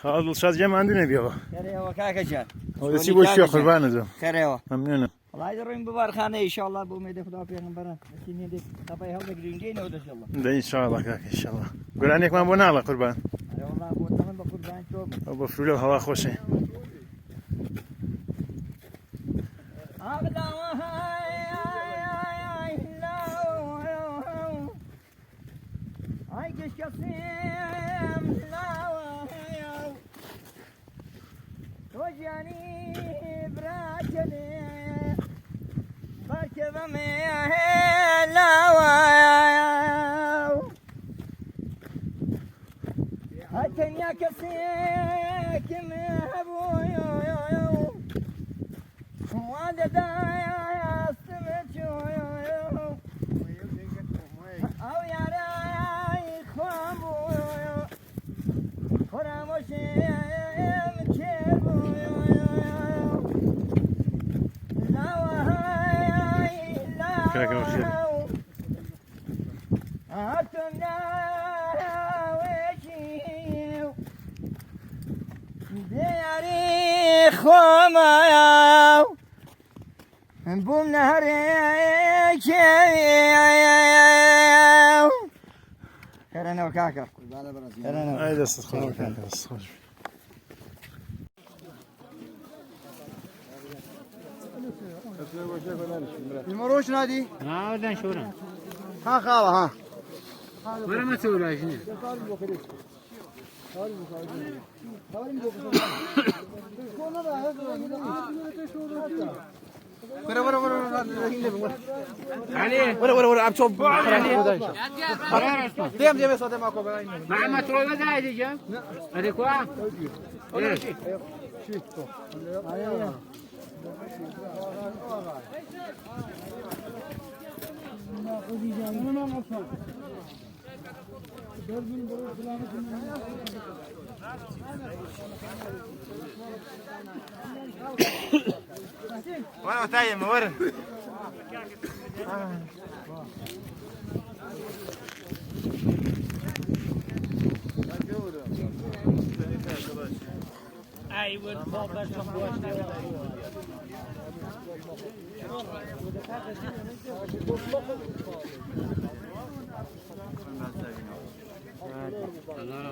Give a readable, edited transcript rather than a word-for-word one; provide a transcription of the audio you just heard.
خاڵ دڵشاد گیان ماندوو نەبیەوە. خێرەوە کاکە گیان. ئەوە دەچی بۆ کوێ قوربانت بم؟ خێرەوە. مەمنونم. وەڵای دەڕۆین بۆ بارخانە ئیشاڵڵا بۆ ئومێدی خودا و پێغەمبەران دەچین هێندێک قەبای هەڵدەگرین دێینەوە دەشەڵڵا. دە ئینشاڵڵا کاکە ئینشاڵڵا. گۆرانیەکمان بۆ ناڵێ قوربان؟ ئەرێ وەڵا بۆ تەمەن بە قوربانی تۆ بم. ئەو بەفر و لەو هەوا خۆشەی. تەنیا کەسێکم هەبوو وا دەداستم چۆ ئەو یارای خۆم بوو خۆرامۆشم کێر بوو لاوەهای کاکە بەخێر. لاو هاتم ناوێکی بێ یاری خۆمایاو بووم نەهرێکێ کەرەنەوە کاکە کەرەنەوە. ئای دەستت خۆش بێ کاکە دەستت خۆش بێ. المروش نادي ها ودان شورا ها خالة ها ولا ما تسوي له شنو ورا ورا ورا عليه ورا ورا ورا عم تشوف ديم ديم صدى ماكو مع ما تروي ما زايد يجي هذيك وا إيه. ورا تايم ورا الله.